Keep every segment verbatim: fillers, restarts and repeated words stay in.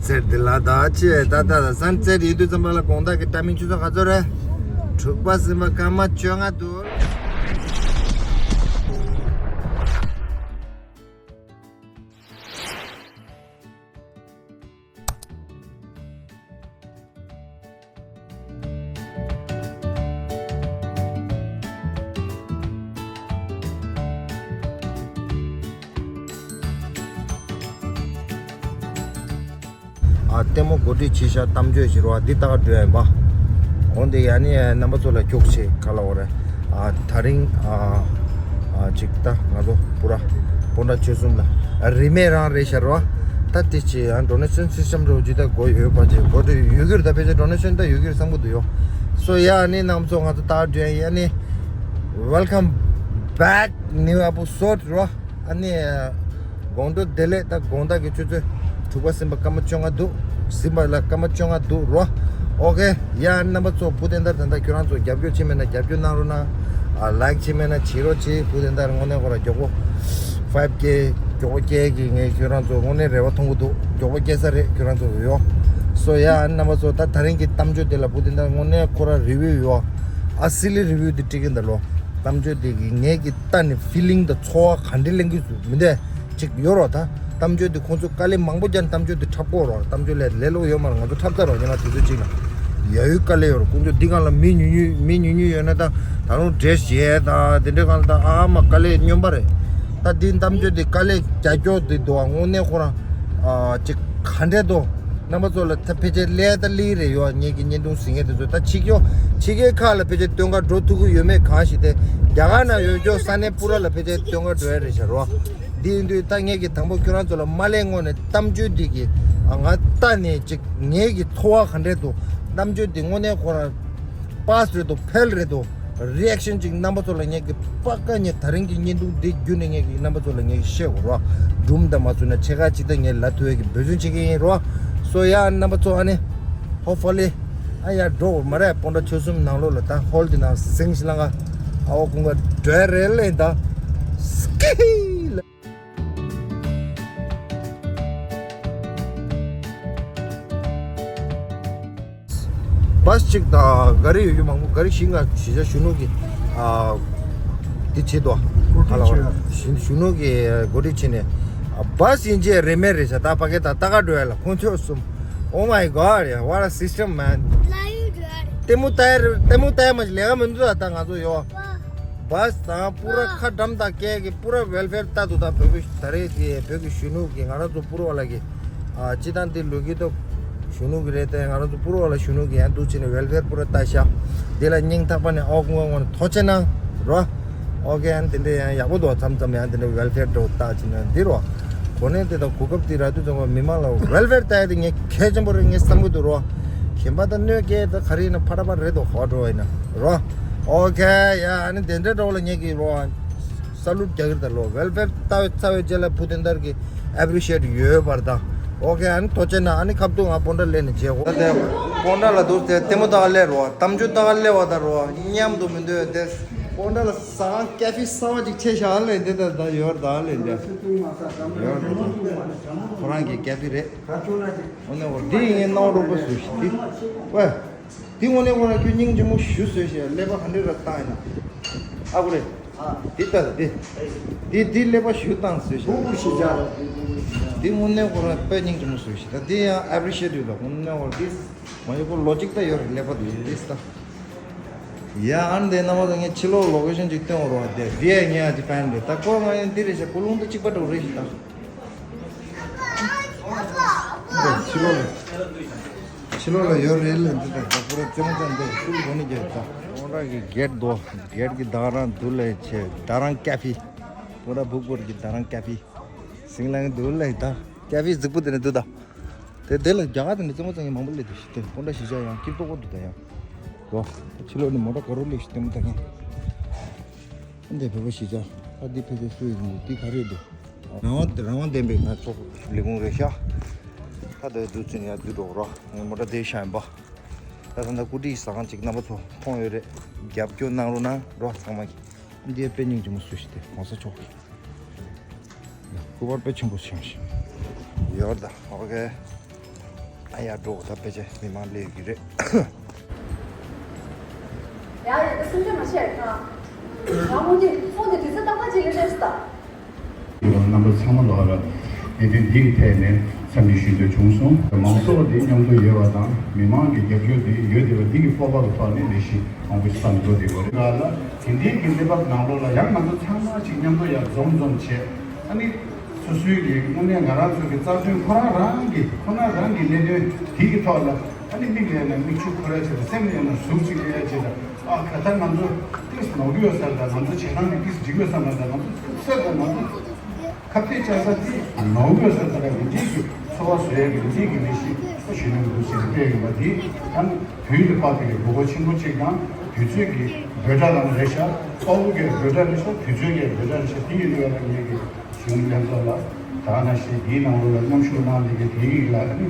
ཟེར་འདི་ལ་ད་ཅི་ད་ད་ད་སན་སེ་ཊི་ཡིན་དུས་ཙམ་པ་ལ་དགོང་དག་གི་ཊའི་མིང་ཆུ་ཚོད་ག་ཚོད་རེད། དྲུག་པ་ཟིན་པ་སྐར་མ་བཅོ་ལྔ་འདུག་ཨ་ལྟད་མོ་གོ་སྒྲིག་བྱེད་ཤག་གཏམ་བརྗོད་བྱེད་རོགས་འདི་ལྟ་ག་འགྲོ་ཡ་ཡིན་པ། འོན་ཏེ་ཡ་ནི་རྣམ་པ་ཚོ་ལ་ཁྱུག་ཆེ་ག་ལ་འོ་རེད། ཨ་ད་རིང་ཨ་ཨ་ཅིག་ད་ང་ཚོ་པུ་ར་སྤོན་ཊ་ཆོལ་གསུམ་ལ་རིན་མེད་རང་རེད་ཤག་རོ། ད་དེ་ཅི་ཡང་ཌོ་ནེ་ཤན་སི་སི་ཊམ་རོ་ཇི་ད་གོ་ཡོད་པ་ཅིག་གོ་དུ་ཡོད་གི་རེད། ད་ཕལ་ཆེར་ཌོ་ནེ་ཤན་ད་ཡོད་གི་རེད་བསམ་གི་འདུག་ཡོ། སོ་ཡ་ནི་རྣམ་པ་ཚོ་ང་ཚོ་ལྟ་ག་འགྲོ་ཡ་ཡ་ནི། Welcome back new episode རོ། ཨ་ནི་དགོང་དྲོ་བདེ་ལེགས། ད་དགོང་དག་གི་ཆུ་ཚོད་དྲུག་པ་ཟིན་པ་སྐར་མ་བཅོ་ལྔ་འདུག་ཟིན་པ་ལ་སྐར་མ་བཅོ་ལྔ་འདུག་རོ། ཨོ་ཁེ། ཡ་རྣམ་པ་ཚོ་བུ་དེ་འདར་ད་ལྟ་ཁྱོད་རང་ཚོ་རྒྱབ་སྐྱོར་བྱེད་མེད་ན་རྒྱབ་སྐྱོར་གནང་རོགས་གནང་། ཨ་ལའིཀ་བྱེད་མེད་ན་བྱེད་རོགས་བྱེད། བུ་དེ་འདར་དངོས་གནས་ཁོ་ར་མགྱོགས་པོ་ཕའིབ་ཀེ་མགྱོགས་པོ་སྐྱེལ་གི། ངས་ཁྱོད་རང་ཚོ་དངོས་གནས་རེ་བ་མཐོང་གི་འདུག་མགྱོགས་པོ་སྐྱེལ་ས་རེད་ཁྱོད་རང་ཚོ་ཡོ། སོ་ཡ་རྣམ་པ་ཚོ་ད་ད་རིང་གི་གཏམ་བརྗོད་དེ་ལ་བུ་དེ་འདར་དངོས་གནས་ཁོ་ར་རི་བིའུ་ཡོ། ཨ་སི་ལི་རི་བིའུ་དེ་འབྲི་གི་འདར་ལོ། གཏམ་བརྗོད་དེ་གི་ངས་གི་ལྟ་ནས་ཕི་ལིང་དང་ཚོར་བ་ག་འདྲ་ལེན་གི་འདུག་མི་འདུག་ཅིག་ཡོད་རོགས། ད་གཏམ་བརྗོད་དེ་ཁོང་ཚོ་དཀའ་ལས་མང་པོ་བརྒྱབ་ནས་གཏམ་བརྗོད་དེ་འཁྲབ་གོ་རོགས། གཏམ་བརྗོད་ལས་ལས་སླ་པོ་ཡོད་མ་རེད། ང་ཚོ་འཁྲབ་ཚར་རོགས། ཉི་མ་དུས་ཚོད་གཅིག་ལ་ཡ་ཡུལ་དཀའ་ལས་ཡོད་རོགས། ཁོང་ཚོ་འདི་སྒང་ལ་མི་ཉུང་ཉུང་མི་ཉུང་ཉུང་ཡོད་ན་ད་ད་རུང་འདྲེས་བྱས་ད་དེ་འདྲའི་སྒང་ལ་ད་ཨ་མ་དཀའ་ལས་སྨྱོན་པ་རེད། ད་འདི་གཏམ་བརྗོད་དེ་དཀའ་ལས་རྒྱག་རྒྱུ་དེ་འདུག་དངོས་གནས་ཁོ་རང་ཨ་ཅིག་ག་འདྲས་འདུག་རྣམ་པ་ཚོ་ལ་ད་ཕལ་ཆེར་ལས་ད་ལི་རེ་ཡོད། ངེད་ཀྱི་བརྙན་ཐུང་གཟིགས་མཁན་དེ་ཚོ་ད་ཕྱི་རྒྱལ་ཕྱི་རྒྱལ་ཁག་ལ་ཕལ་ཆེར་སྟོན་ཁ་འགྲོ་ཐུབ་ཀྱི་ཡོད་མེད་གང་ཞིག་དེ་རྒྱ་གར་ན་ཡོད་ཀྱོག་ས་གནས་པུ་ར་ལ་ཕལ་ཆེར་སྟོན་ཁ་འགྲོ་ཡ་རེད་ཤག་རོ། འདི་ཡིན་དུས་ད་ངེད་ཀྱི་དང་པོ་ཁྱོད་རང་ཚོ་ལ་མ་ལས་སྔོན་ནས་གཏམ་བརྗོད་འདི་གི་ཨ་ང་ལྟ་ནས་ཅིག་ངེད་ཀྱི་ཚོར་བ་ག་འདྲས་འདུག་གཏམ་བརྗོད་འདི་དངོས་གནས་ཁོ་རང་པཱ་སི་རེད་འདུག་ཕེལ་རེད་འདུག་རི་ཨེག་ཤན་ཅིག་རྣམ་པ་ཚོ་ལ་ངེད་ཀྱི་པ་ཀ་ངེད་ད་རིང་གི་བརྙན་ཐུང་འདི་བརྒྱུད་ནས་ངེད་ཀྱི་རྣམ་པ་ཚོ་ལ་ངེད་ཀྱི་བཤད་དགོས་རོ། སྒྲུང་དང་མ་བཟོས་ན་ཕྱེད་ཀ་ཅིག་ད་ངེད་ལ་ཐུ་བའི་གི་འབད་བརྩོན་བྱེད་ཀྱི་ཡིན་རོ། སོ་ཡ་རྣམ་པ་ཚོ་ཨ་ནི་ཧོབ་ཧྥུ་ལི་ཨ་ཡ་འགྲོ་དགོས་མ་རེད། སྤོན་ཊ་ཆོལ་གསུམ་ནང་ལོགས་ལ་ད་ཧོལ་དེ་ནང་སིང་ཤི་ལང་ཀ་ཨ་བ་ཀུང་ག་འགྲོ་ཡ་རེད་ལེ་ད་སྐི་ལ། བཱས་གཅིག་དང་ག་རི་ཡོད་རྒྱུ་མང་པོ། ག་རི་བཞི་ལྔ་གཞིས་ཆགས་གཞོན་ནུ་གི་ཨ་དེ་བྱེད་དོ། གོ་སྒྲིག་ཨ་ལ་བ་བྱེད་ཡ། གཞོན་གཞོན་ནུ་གི་གོ་སྒྲིག་བྱེད་ནས་ཨ་བཱས་ཡིན་གཅིག་རིན་མེད་རེད་ཤག་ད་ཕ་གི་ད་ལྟ་ག་འགྲོ་ཡ་ལ་ཁོང་ཚོ་གསུམ། Oh my God, what a system, man. ལྟད་མོ་ལྟ་ཡ་རེད། ལྟད་མོ་ལྟ་ཡ་མ་ལས་ཀ་མི་འདུག་ད་ང་ཚོ་ཡོ། བཱས་དང་པུ་ར་ཁ་འགྲམ་དང་སྐད་ཀྱི་པུ་ར་ཝེལ་ཕེར་ལྟ་འདུག་ད་བོད་ཀྱི་ད་རེས་ཀྱི་བོད་ཀྱི་གཞོན་ནུ་གི་ང་རང་ཚོ་པུ་ར་བ་ལ་གི་ཨ་སྤྱི་བཏང་འདི་ལོ་རྒྱུས་ཐོག་གཞོན་ནུ་གི་རེད་དེ། ང་རང་ཚོ་པུ་ར་བ་ལ་གཞོན་ནུ་གི་ཡང་འདུག་བྱས་ནས་ཝེལ་ཕེར་པུ་ར་ལྟ་ཤག་འདི་ལ་སྙིང་ཐག་པ་ནས་ཨོ་ཀུང་ཨོ་ཀུང་ཐུགས་རྗེ་གནང་རོ། ཨོ་ཀེ། ཨ་ནི་དེ་འདྲ་ཡང་ཡག་པོ་འདུག་མཚམས་མཚམས་ཡང་དེ་འདྲ་ཝེལ་ཕེར་འགྲོ་ལྟ་བྱས་ནས་འདི་རོ། གོ་གནས་དེ་དང་གོ་སྐབས་དེ་རག་དུས་ཙམ་པ་མི་མང་ལ་ཝེལ་ཕེར་ལྟ་ཡ་དེ་ངས་གལ་ཆེན་པོ་རེད་ངས་བསམ་གི་འདུག་རོ། གཞན་པ་ད་གནོད་སྐྱེལ་ད་ག་རེ་ཡིན་ན་ཕ་ཊ་པ་རེད་དོ་ག་འགྲོ་བ་ཡིན་ན་རོ། ཨོ་ཁེ། ཡ་ཨ་ནི་དེ་འདྲའི་འགྲོ་ལ་ངས་ཀྱི་རོ། ས་ལུད་རྒྱག་གི་རེད་ད་ལོ། ཝེལ་ཕེར་ལྟ་བའི་རྩ་བའི་རྗེས་ལ་བུ་དེ་འདར་གྱི་ཨེ་པི་རི་ཤི་ཨེ་ཊི་ཡོད་པར་ད། ཨོ་ཁེ། ཨ་ནི་ཐུགས་རྗེ་གནང་། ཨ་ནི་ཁ་ཐུག་ང་སྤོན་ཊ་སླེབས་ནས་མཇལ་གོ་ད་དེ་སྤོན་ཊ་ལ་འདུག་དེ་ལྟད་མོ་ལྟ་ག་སླེབས་རོ། གཏམ་རྒྱུད་ལྟ་ག་སླེབས་བ་ད་རོ། མཉམ་དུ་མི་འདོད་དེ་སྤོན་ཊ་ལ་ཟ་ཁང་ཀེ་ཧྥེ་གསར་བ་ཅིག་ཕྱེ་བཞག་ལས་འདི་ད་ད་ཡོར་ད་ལས་འདི་ཡོར་ད་ཁོ་རང་གི་ཀེ་ཧྥེ་རེད། འོ་ནས་འོ་འདི་ངའི་སྣང་བ་རོགས་པ་བཟོས་ཤིག་འདི་ཝེ། འདི་དངོས་གནས་ཁོ་རང་ཁྱོད་སྙིང་རྗེ་མོ་ཞུ་བཟོས་ཤིག་ཀླད་པ་ག་འདྲ་ར་བཏང་ཡིན་ན། ཨ་ཁུ་རེད། འདི་ལྟ་འདི། འདི་འདི་ཀླད་པ་ཞུ་བཏང་བཟོས་ཤིག་འདི་དངོས་གནས་ཁོ་རང་དཔེ་སྙིང་རྗེ་མོ་བཟོས་ཤིག་ད་འདི་ཡང་ཨེ་པི་རི་ཤི་ཨེ་ཊི་ཡོད་ད་དངོས་གནས་ཁོ་རང་འདི། མ་ཡོད་ཁོ་ལོ་ཇིག་ད་ཡོད་རེད་ཀླད་པ་འདི་འདི་ལྟ། ཡ་ཨ་ནི་དེ་རྣམ་པ་ཚོ་ངས་ཕྱི་ལོགས་ལོ་ཀེ་ཤན་ཅིག་སྟོན་འོ་རོགས་དེ་བི་ཨའི་ངས་ཨ་ཅི་ཕན་རེད་ད་ཁོ་ང་ཡང་འདི་རེད་ཤག་ཀུ་ལུང་དུ་གཅིག་པ་འགྲོ་རེད་ཤག་ད། ཕྱི་ལོགས་ལ་ཕྱི་ལོགས་ལ་ཡོད་རེད་ལ་འདི་ད་ད་པུ་ར་རྩེད་མོ་ཙམ་འདི་ཤུལ་གོ་ནི་རྒྱབ་ད། སྤོན་ཊ་གི་གེ་ཊི་དོ། གེ་ཊི་གི་ད་རང་འདུག་ལས་ཆེ་ད་རང་ཀེ་ཧྥེ། སྤོན་ཊ་བུག་པོར་གི་ད་རང་ཀེ་ཧྥེ། སིང་ལང་འདུག་ལས་ད་ཀེ་ཧྥེ་རྫིག་པོ་དེ་ནས་འདུག་ད། དེ་དེ་ལ་རྒྱ་གར་དེ་ནས་རྩེད་མོ་རྩེ་མཁན་མང་པོ་སླེབས་འདུག་ཤི་དེ་སྤོན་ཊ་གཞིས་ཆགས་ཡང་སྐྱིད་པོ་འདུག་ད་ཡང་། རོ། ཕྱི་ལོགས་ནས་མོ་ཊ་ག་རུ་སླེབས་ཤི་ལྟད་མོ་ལྟ་མཁན། འདི་བོད་པ་གཞིས་ཆགས་ཨ་འདི་ཕལ་ཆེར་སུ་ཡིན་འདུག་འདི་ག་རེ་འདུག་རང་དབང་རང་དབང་ལྡན་པའི་ང་ཚོ་ལས་ཁུངས་རེད་ཤག་ད་དེ་དུས་ཚོད་ཡང་དུས་འགྲོ་རོ། ངས་མོ་ཊ་དེ་ཤ་ཡིན་པ། ད་ད་ལྟ་སྐུ་དྲིན་ཟ་ཁང་ཅིག་རྣམ་པ་ཚོ་མཐོང་ཡོད་རེད། རྒྱབ་སྐྱོར་གནང་རོགས་གནང་རོ་ཚང་མ་གི། འདི་དཔེ་སྙིང་རྗེ་མོ་བཟོས་ཤི་དེ་གོང་ས་མཆོག་གི། སྐུ་པར་དཔེ་ཆེན་པོ་བཞེངས་ཤིང་ཡོད་ད། ཨོ་ཁེ། ཨ་ཡ་འགྲོ་ད་ཕལ་ཆེར་མི་མང་སླེབས་ཀྱི་རེད། ཡ་ཡ་ད་སེམས་ཁྲལ་མ་བྱེད་ཨ། ང་མོ་ནི་ཚོང་དེ་དུས་ཚོད་ཏག་ཏག་ཅིག་ལ་སླེབས་སོང་ད། རྣམ་པ་ཚང་མ་ལ་ར་གནད་དོན་འདི་གི་ཐད་ནས་འཚམས་འདྲི་ཞུ་འདོད་བྱུང་སོང་། མང་ཚོགས་འདི་མཉམ་དུ་ཡོད་པ་དང་མི་མང་གི་རྒྱབ་སྐྱོར་འདི་ཡོད་བསྡད་པ་འདི་གི་སྤོབས་པ་ལ་དཔག་ནས་ལས་གཞི་མང་པོ་ཞིག་བཏང་འགྲོ་བསྡད་པ་རེད། ལ་ལ་དེ་འདྲའི་གི་གནས་བབ་ནང་ལོགས་ལ་ཡང་ང་ཚོ་ཚང་མ་ཅིག་མཉམ་དུ་ཡར་འཛོམས་འཛོམས་བྱས། ཨ་ནི་སོ་སོའི་གི་དངོས་གནས་ང་རང་ཚོ་གི་རྩ་དོན་ཁོ་རང་རང་གི་ཁོ་ན་རང་གི་གནད་དོན་དེ་གི་ཐོག་ལ། ཨ་ནི་མིག་ལ་ཡང་ན་མིག་ཆུ་འཁོར་ཡ་བྱེད་དང་། སེམས་ལ་ཡང་ན་ཟུག་ཅིག་སླེབས་ཡ་བྱེད་དང་། ཨ་ག་ད་ང་ཚོ་ཏིས་ནོར་གི་ཡོད་ས་རེད་དང་། ང་ཚོ་བྱེད་སྟངས་ནི་ཏིས་འགྲིག་ཡོད་ས་མ་རེད་དང་། ང་ཚོ་ཏིས་ས་དང་། ང་ཚོ་ཁ་གཏད་བཅག་ས་ཏིས་ནོར་གི་ཡོད་ས་རེད་དང་། ཡིན་གཅིག་གི་འཚོ་བ་བཟོ་ཡ་གི་ཡིན་གཅིག་གི་ལས་གཞི་ཨ་གཞོན་ནུ་འདུག་ཟེར་སྤེལ་ཡོད་པ་འདི་ཨ་ནི་དུས་ལ་དཔག་པའི་དགོས་མཁོ་ཆེན་པོ་ཅིག་དང་། དུས་ཚོད་ཀྱི་འབོད་སྒྲ་ལ་རེད་ཤག་དཔའ་བོ་གི་འབོད་སྒྲ་རེད་ཤག་དུས་ཚོད་ཀྱི་འབོད་སྒྲ་རེད་ཤག་དེ་ཡིན་དུས་ཨ་ནི་ངེད་ཀྱི་གཞོན་ནུ་ལྷན་ཚོགས་ལ་ད་ནང་བཞིན་འདིའི་ནང་ལོགས་ལ་མཉམ་ཞུགས་གནང་བསྡད་མཁན་དེ་རིགས་ལ་ཨ་ནི་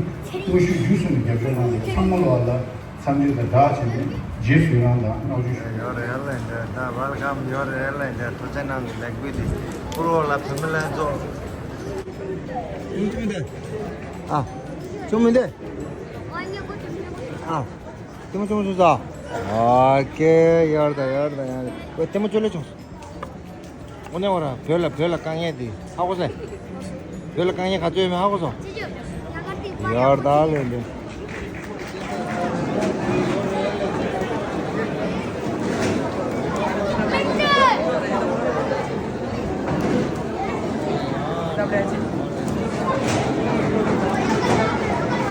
དངོས་ཤུགས་བརྒྱུད་གསུམ་གྱི་རྒྱབ་སྐྱོར་གནང་བསྡད་མཁན་ཚང་མ་ལ་ལ་འཚམས་འདྲི་དང་སྦྲགས་བྱས་ནས་རྗེས་སུ་ཡི་རང་དང་བསྔགས་བརྗོད་ཞུ། Your airline, the welcome your airline, the ཐུགས་རྗེ་གནང་གི་ལེགས་འབུལ་དེ་ཕུར་བོ་ལ་བུད་མེད་ལྷན་ཚོགས། ཨ། ཅུང་མི་འདི། ཨ། ལྟད་མོ་ཅུང་ཅུང་ཟ། ཨོ་ཀེ། ཡར་དང་ཡར་དང་ཡར། ལྟད་མོ་ཅུང་ལེ་ཅུང་། དངོས་གནས་བ་ར་བོད་ལ་བོད་ལ་དཀའ་ངལ་འདི་ཧ་གོ་སོང་། བོད་ལ་དཀའ་ངལ་ག་ཚོད་ཡོད་མེད་ཧ་གོ་སོང་། ཡར་ད་ལེ་འདི།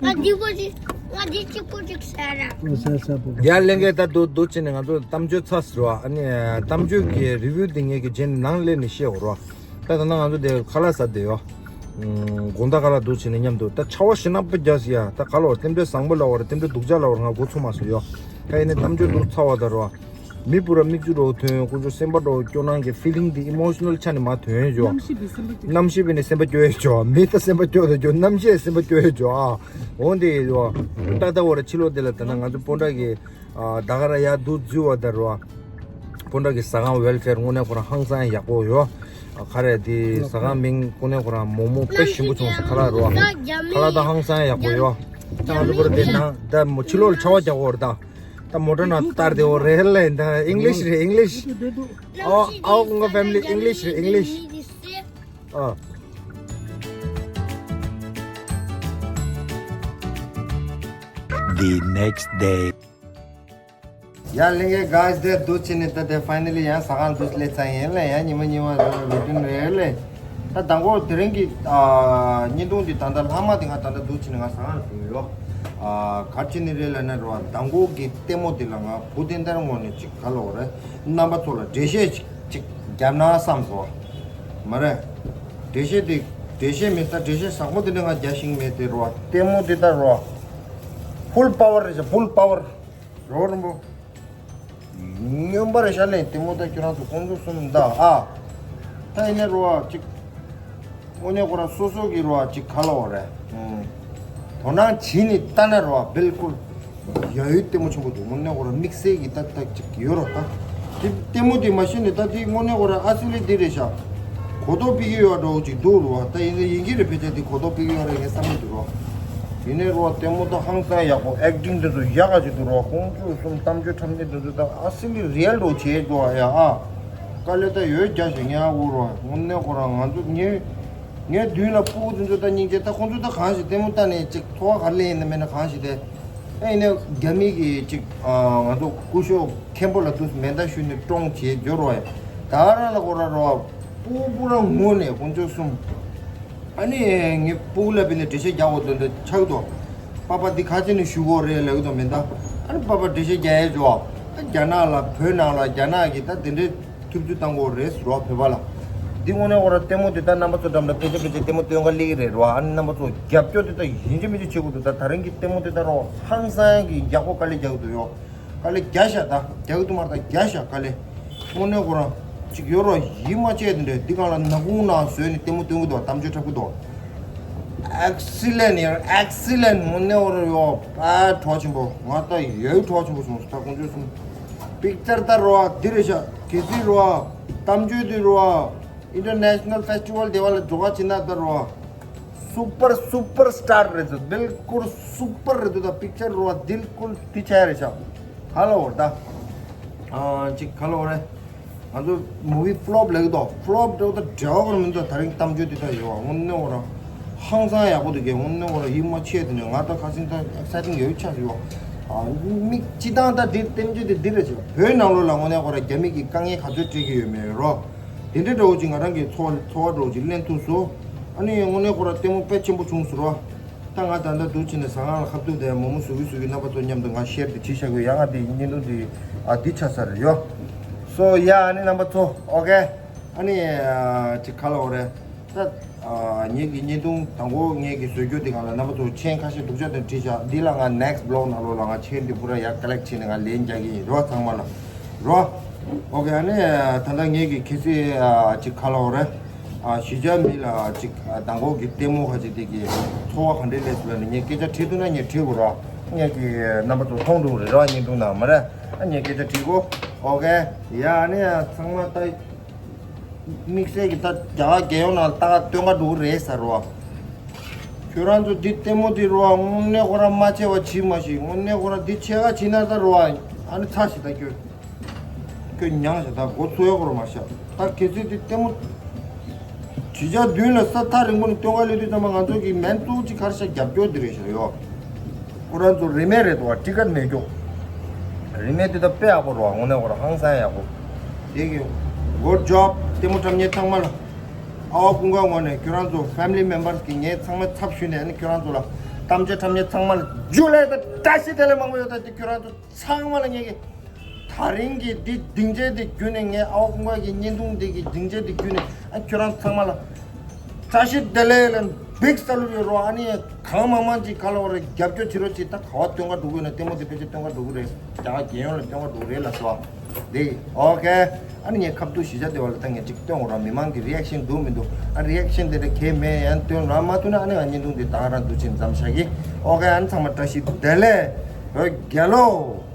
ང་འདི་པོ་ཅིག་ང་འདི་གཅིག་པོ་ཅིག་ཟེར་ར། ཡར་ལེན་གི་ད་འདུག་འདུག་བྱས་ནས་ང་ཚོ་གཏམ་བརྗོད་ཚར་ཟེར་བ། ཨ་ནི་གཏམ་བརྗོད་ཀྱི་རི་བིའུ་དེ་ངེད་ཀྱི་རྗེས་ནས་ནང་སླེབས་ནས་བཤད་དགོས་ར། ད་ད་ནང་ང་ཚོ་དེ་ཁ་ལག་ཟ་བསྡད་ཡོད། དགོང་དག་ཁ་ལག་འདུག་བྱས་ནས་མཉམ་དུ་ད་ཆར་པ་ཞེ་ན་པོ་རྒྱག་སི་ཡ། ད་ག་ལ་བར་རྟེན་འབྲེལ་བཟང་པོ་ལ་བར་རྟེན་འབྲེལ་སྡུག་ཅག་ལ་བར་ང་འགོ་ཚུགས་མ་སོང་ཡོད། ད་ཡིན་ནས་གཏམ་བརྗོད་འདུག་ཚར་བ་ད་ར། མི་པུ་ར་མིག་ཆུ་འགྲོ་ཐོན་ཁོང་ཚོ་སེམས་པ་འགྲོ་སྐྱོ་སྣང་གི་ཕི་ལིང་དེ་ཨི་མོ་ཤི་ནལ་ཆ་ནས་མ་ཐོན་ཡོད་ཅོ། གནམ་གཤིས་བས་ནས་སེམས་པ་སྐྱོ་ཡོད་ཅོ། མི་ད་སེམས་པ་སྐྱོ་ད་ཅོ། གནམ་གཤིས་སེམས་པ་སྐྱོ་ཡོད་ཅོ་ཨ། འོན་ཏེ་ཡོད་ཏག་ཏག་བར་ཕྱི་ལོགས་དེ་ལ་ད་ན་ང་ཚོ་སྤོན་ཊ་གི་ད་ག་ར་ཡ་འདུག་འཛུལ་བ་ད་ར། སྤོན་ཊ་གི་ཟ་ཁང་ཝེལ་ཕེར་དངོས་གནས་ཁོ་རང་ཧང་སང་ཡག་པོ་ཡོད། ཨ་ཁ་རེ་དེ་ཟ་ཁང་མིང་དངོས་གནས་ཁོ་རང་མོག་མོག་དཔེ་ཞིམ་པོ་བྱུང་སོང་། ཁ་ལག་རོ། ཁ་ལག་ད་ཧང་སང་ཡག་པོ་ཡོད། ད་ང་ཚོ་ཁོ་ར་དེ་ནང་ད་མོ་ཕྱི་ལོགས་ལ་ཆར་པ་རྒྱག་གོ་ར་ད། ད་མོ་ཊ་ནང་བསྟར་དེ་འོ་རེད་ལེ། ད་ཨིང་ལིཤ་རེད་ཨིང་ལིཤ། ཨོ་ཨོ་ཀུང་ག་ཕེ་མི་ལི་ཨིང་ལིཤ་རེད་ཨིང་ལིཤ། ཨ། The next day. ཡ་ལྷན་རྒྱས་གཱས་དེ་འདུག་བྱས་ནས་ད་དེ་ཕའི་ནལ་ལི་ཡང་ཟ་ཁང་འདུག་སླེབས་ཚར་ཡིན་ལ། ཡང་ཉི་མ་ཉི་མ་རེ་རུ་ཊིན་རེད་ལེ། ད་དང་པོ་དེ་རིང་གི་ཨ་བརྙན་ཐུང་འདི་ད་ལྟ་ལྷག་མ་དེ་ང་ད་ལྟ་འདུག་བྱས་ནས་ང་ཟ་ཁང་ལ་བྱུང་ཡོད། ཨ་ག་རེ་བྱས་ནས་རེད་ལབ་ན་རེད་བ། དང་པོ་གི་ལྟད་མོ་དེ་ལ་ང་བུ་དེ་འདྲ་ངོ་ནས་ཅིག་ག་ལབ་དགོས་རེད། རྣམ་པ་ཚོ་ལ་འགྲེལ་བཤད་ཅིག་ཅིག་བརྒྱབ་ན་བསམ་སོང་། མ་རེད། འགྲེལ་བཤད་དེ་འགྲེལ་བཤད་མེད་ས། འགྲེལ་བཤད་ཟབ་མོ་དེ་འདྲ་ང་རྒྱག་ཤེས་མེད་དེ་རེད་བ། ལྟད་མོ་དེ་ལྟར་རེད་བ། ཕུལ་པ་ཝར་རེད་ཤག་ཕུལ་པ་ཝར། རོགས་རིན་པོ། སྨྱོན་པ་རེད་ཤག་ལེ། ལྟད་མོ་ད་ཁྱོད་རང་ཚོ་ཁོང་ཚོ་གསུམ་ད་ཨ། ད་ཡིན་ནའི་རེད་བ་ཅིག་དངོས་གནས་ཁོ་རང་སོ་སོ་གི་རེད་བ་ཅིག་ག་ལབ་དགོས་རེད། ཨུམ། དོ་སྣང་བྱས་ནས་ལྟ་ན་རེད་བ་བིལ་ཀུལ་ཡ་ཡུལ་ལྟད་མོ་ཆེན་པོ་འདུག་དངོས་གནས་ཁོ་རང་དམིགས་བསལ་གྱི་ད་ད་ཅིག་ཡོད་རེད་ད། དེ་ལྟད་མོ་དེ་མ་ཤེས་ནས་ད་དེ་དངོས་གནས་ཁོ་རང་ཨ་སི་ལི་དེ་རེད་ཤག་གོ་རྟོགས་སྤེལ་གྱི་ཡོད་འདྲ་བོ་ཅིག་འདུག་རེད་བ། ད་ཡིན་ན་ཡིན་གྱི་རེད། ཕལ་ཆེར་དེ་གོ་རྟོགས་སྤེལ་གྱི་ཡོད་རེད་ངས་བསམ་གྱི་འདུག་རོ། ཡིན་ནའི་རེད་བ་ལྟད་མོ་ད་ཧང་སང་ཡག་པོ། ཨེག་ཊིང་དེ་ཚོ་ཡག་ག་ཅིག་འདུག་རོ། ཁོང་ཚོ་གསུམ་གཏམ་བརྗོད་འཁྲབ་མཁན་དེ་ཚོ་ད་ཨ་སི་ལི་རི་ཡལ་འདྲ་བོ་བྱས་འདུག་ཨ་ཡ་ཨ། དཀའ་ལས་ད་ཡོད་རྒྱ་ཞིག་ཉག་འུ་རོ། དངོས་གནས་ཁོ་རང་ང་ཚོ་ངའི་ངའི་མདུན་ལ་སྤུ་གུ་དེ་ཚོ་ད་སྙིང་རྗེ། ད་ཁོང་ཚོ་ད་གང་ཞིག་ལྟད་མོ་ལྟ་ནས་ཅིག་ཚོར་བ་ག་རེ་སླེབས་ཡིན་ན་མེད་ན་གང་ཞིག་དེ། ཨེ་ཡིན་ན་རྒྱ་མི་གི་ཅིག་ཨ་ང་ཚོ་སྐུ་ཞབས་མཁན་པོ་ལ་དུ་མེ་མདའ་གཞུས་ནས་བཀྲོངས་བྱས་འབྱོར་བ་ཡ། ད་རང་ལ་ཁོ་རང་རོ། སྤུ་གུ་རང་ངུ་ནས་ཁོང་ཚོ་གསུམ། ཨ་ནི་ངའི་སྤུ་གུ་ལ་བྱས་ནས་འགྲེལ་བཤད་རྒྱག་དགོས་དོན་དུ་ཆགས་འདུག་པ་པ་འདི་ག་ཚོད་ནས་གཞུ་དགོས་རེད་ལབ་ཀྱི་འདུག་མེ་མདའ། ཨ་ནི་པ་པ་འགྲེལ་བཤད་རྒྱག་ཡས་འགྲོ། ཨ་རྒྱ་ནག་ལ་བོད་ནང་ལ་རྒྱ་ནག་གི་ད་དེ་འདྲའི་ཐུབ་ཚོད་བཏང་དགོས་རེད་ཟེར་བ་བོད་པ་ལ། འདི་དངོས་གནས་ཁོ་རང་ལྟད་མོ་དེ་ད་རྣམ་པ་ཚོ་འགྲམ་ལ་ཕལ་ཆེར་ཕལ་ཆེར་ལྟད་མོ་སྟོན་ག་སླེབས་ཀྱི་རེད་རོ། ཨ་ནི་རྣམ་པ་ཚོ་རྒྱབ་སྐྱོར་དེ་ད་ཡིན་གཅིག་མིན་གཅིག་བྱེད་དགོས་འདུག་ད་ད་རིང་གི་ལྟད་མོ་དེ་ད་རོ་ཧང་སང་གི་ཡག་པོ་དཀའ་ལས་རྒྱག་གི་འདུག་ཡོ། དཀའ་ལས་རྒྱག་ཤག་ད་རྒྱག་གི་འདུག་མ་རེད་ད་རྒྱག་ཤག་དཀའ་ལས། དངོས་གནས་ཁོ་རང་ཅིག་ཡོད་རོ། ཡིད་མ་ཆེས་དེ་འདྲས་འདི་སྒང་ལ་ནག་ཁུང་ནང་བཟོས་ནས་ལྟད་མོ་སྟོན་གི་འདུག་གཏམ་བརྗོད་འཁྲབ་གི་འདུག Excellent ཡར་Excellent དངོས་གནས་ཁོ་རང་ཡོ། ཨ་གྲོགས་ཆེན་པོ་ང་ད་ཡོད་གྲོགས་ཆེན་པོ་སོང་ད་ཁོང་ཚོས་སོང་། པིག་ཅར་ལྟ་རོ་ཨ་འདི་རེད་ཤག་གལ་སྲིད་རོ་ཨ་གཏམ་བརྗོད་འདི་རོ་ཨ་International Festival དེ་བ་ལ་འགྲོ་ག་ཕྱིན་ན་ལྟ་རོ་ཨ་ སུ་པར་སུ་པར་སི་ཊར་རེད་འདུག་བིལ་ཀུལ་སུ་པར་རེད་འདུག་ད་པིག་ཅར་རོ་བ་བིལ་ཀུལ་དེ་ཆ་རེད་ཤག་ག་ལ་འོར་ད། ཨ་ཅིག་ག་ལ་འོར་རེད། ང་ཚོ་མུ་བི་ཕློབ་ལེགས་དོ་ཕློབ་འགྲོ་ད་འབྲེལ་བ་མི་འདུག་ད་རིང་གཏམ་བརྗོད་དེ་ད་ཡོད་དངོས་གནས་འོར་ར། ཧང་སང་ཡག་པོ་འདུག་གས་དངོས་གནས་འོར་ར་ཡིད་མ་ཆེས་དེ་ནས་ང་ད་ཁ་སང་ད་ཨེག་སའི་ཊིང་ཡོད་ཆགས་ཡོད། ཨ་མིག་སྤྱི་བཏང་ད་འདི་གཏམ་བརྗོད་དེ་འདི་རེད་ཅེས་བོད་ནང་ལོགས་ལ་དངོས་གནས་འོར་ར་རྒྱ་མི་གི་དཀའ་ངལ་ག་ཚོད་སྤྲད་ཀྱི་ཡོད་མེད་རོ། དེ་འདྲའི་འདྲ་བོ་ཅིག་ང་རང་གི་འཚོ་བ་འཚོ་བ་འདྲ་བོ་ཅིག་ལེན་ཐུབ་སོང་། ཨ་ནི་དངོས་གནས་ཁོ་ར་ལྟད་མོ་དཔེ་ཆེན་པོ་བྱུང་སོང་རོ། ད་ང་ད་ལྟ་འདུག་བྱས་ནས་ཟ་ཁང་ལ་ཁ་ཐུག་དེ་མོག་མོག་བཟོ་གི་བཟོ་གི་རྣམ་པ་ཚོ་མཉམ་དུ་ང་ཤེར་དེ་བྱེད་བཞག་གི་ཡ་ང་དེ་བརྙན་ཐུང་དེ་ཨ་འདི་ཆགས་ས་རེད་ཡོ། སོ་ཡ་ཨ་ནི་རྣམ་པ་ཚོ་ཨོ་ཁེ། ཨ་ནི་ཨ་ཅིག་ག་ལ་འོ་རེད། ད་ཨ་ངེད་ཀྱི་བརྙན་ཐུང་དང་པོ་ངེད་ཀྱི་བཟོ་རྒྱུ་དེ་སྒང་ལ་རྣམ་པ་ཚོ་མཆན་ཁ་ཤས་སྡུག་ཅག་དེ་བྲིས་བཞག་འདི་ལ་ང་ནེག་སི་བི་ལོག་ནང་ལོགས་ལ་ང་མཆན་དེ་པུ་ར་ཡར་ཀ་ལེག་བྱས་ནས་ང་ལན་རྒྱག་གི་ཡིན་རོ་ཚང་མ་ལ། རོ། ཨོ་ཁེ་ཨ་ནི་ད་ལྟ་ངེད་ཀྱི་ཁེ་སི་ཨ་ཅིག་ག་ལ་འོ་རེད། ཨ་གཞིས་ཆགས་མི་ལ་ཅིག་ཨ་མདང་དགོང་གི་ལྟད་མོ་ཁ་ཅིག་དེ་གི་ཚོར་བ་ག་འདྲས་སླེབས་སོང་ལབ་ནས་ངས་སྐད་ཆ་དྲིས་ཐུབ་ན་ངས་དྲིས་དགོས་རོགས། ངས་ཀྱི་རྣམ་པ་ཚོ་མཐོང་འགྲོ་གི་རེད་རོགས་བརྙན་ཐུང་ནང་མ་རེད། ཨ་ངས་སྐད་ཆ་དྲིས་དགོས། ཨོ་ཁེ། ཡ་ཨ་ནི་ཚང་མ་ད་དམིགས་བསལ་གྱི་ད་རྒྱ་གར་རྒྱལ་ཡོངས་ནང་ལ་ད་ག་སྟོན་ག་འགྲོ་གི་རེད་ཟེར་རོགས། ཁྱོད་རང་ཚོ་འདི་ལྟད་མོ་འདི་རོགས་དངོས་གནས་ཁོ་རང་མ་བྱས་པ་བྱིས་མ་ཤིག་དངོས་གནས་ཁོ་རང་འདི་ཆེ་ག་བྱིས་ན་ད་རོགས་ཨ་ནི་ཚ་ཞིག་ད་ཁྱོད། ཁྱོད་མྱངས་ཤག་ད་མགོ་ཚོས་ཡག་པོ་མ་ཤག་ད་གལ་སྲིད་དེ་ལྟད་མོ། གཞིས་ཆགས་མདུན་ལ་ས་ཐག་རིང་པོ་ནས་སྟོན་ག་སླེབས་དུས་ཙམ་པ་ང་ཚོ་གི་མན་གཙོ་བོ་གཅིག་ག་རེ་ཤག་རྒྱབ་སྐྱོར་འདི་རེད་ཤག་ཡོ། ཁོ་རང་ཚོ་རིན་མེད་རེད་འདུག་བ་ཊི་ཀེ་ཊི་མེད་ཀྱོག་རིན་མེད་དེ་ད་དཔེ་ཡག་པོ་རེད་བ་དངོས་གནས་ཁོ་རང་ཧང་སང་ཡག་པོ། དེ་གི་good job ལྟད་མོ་འཁྲབ་མཁན་ཚང་མ་ལ། ཨ་བ་ཀུན་དགའ་ངོས་ནས་ཁྱོད་རང་ཚོ་family members གི་ངའི་ཚང་མའི་ཚབ་ཞུས་ནས་ཨ་ནི་ཁྱོད་རང་ཚོ་ལ་གཏམ་བརྗོད་འཁྲབ་མཁན་ཚང་མ་ལ་ཇུ་ལེ་ད་བཀྲ་ཤིས་བདེ་ལེགས་མང་པོ་ཡོད་ད་དེ་ཁྱོད་རང་ཚོ་ཚང་མ་ལ་ངེད་ཀྱི། ད་རིང་གི་འདི་སྡིངས་ཆ་འདི་བརྒྱུད་ནས་ངས་ཨ་བ་ཀུན་དགའ་གི་བརྙན་ཐུང་འདི་གི་སྡིངས་ཆ་འདི་བརྒྱུད་ནས་ཨ་ཁྱོད་རང་ཚང་མ་ལ་བཀྲ་ཤིས་བདེ་ལེགས་ལ་big salute ཡོད་རོགས། ཨ་ནི་གང་མང་མང་ཅིག་ག་ལ་བ་རེད་རྒྱབ་སྐྱོར་བྱེད་རོགས་བྱེད། ད་ག་བ་སྟོན་ག་འགྲོ་གི་ཡོད་ན་ལྟད་མོ་འདི་ཕལ་ཆེར་སྟོན་ག་འགྲོ་གི་རེད། རྒྱ་གར་རྒྱལ་ཡོངས་ལ་སྟོན་ག་འགྲོ་གི་རེད་ལ་སོ། འདི་ཨོ་ཁེ། ཨ་ནི་ངས་ཁ་ཐུག་གཞིས་ཆགས་སྡེ་བ་ལ་ད་ངས་ཅིག་སྟོན་འོ་ར་མི་མང་གི་རི་ཨེག་ཤན་འདུག་མི་འདུག་ཨ་རི་ཨེག་ཤན་དེ་འདྲ་གས་མེད་ཡང་སྟོན་ར་མ་ཐུབ་ན་ཨ་ནི་ང་བརྙན་ཐུང་འདི་ད་ག་རང་འདུག་ཅིང་མཚམས་བཞག་གི། ཨོ་ཁེ། ཨ་ནི་ཚང་མ་བཀྲ་ཤིས་བདེ་ལེགས། ཨོ་རྒྱལ་ལོ།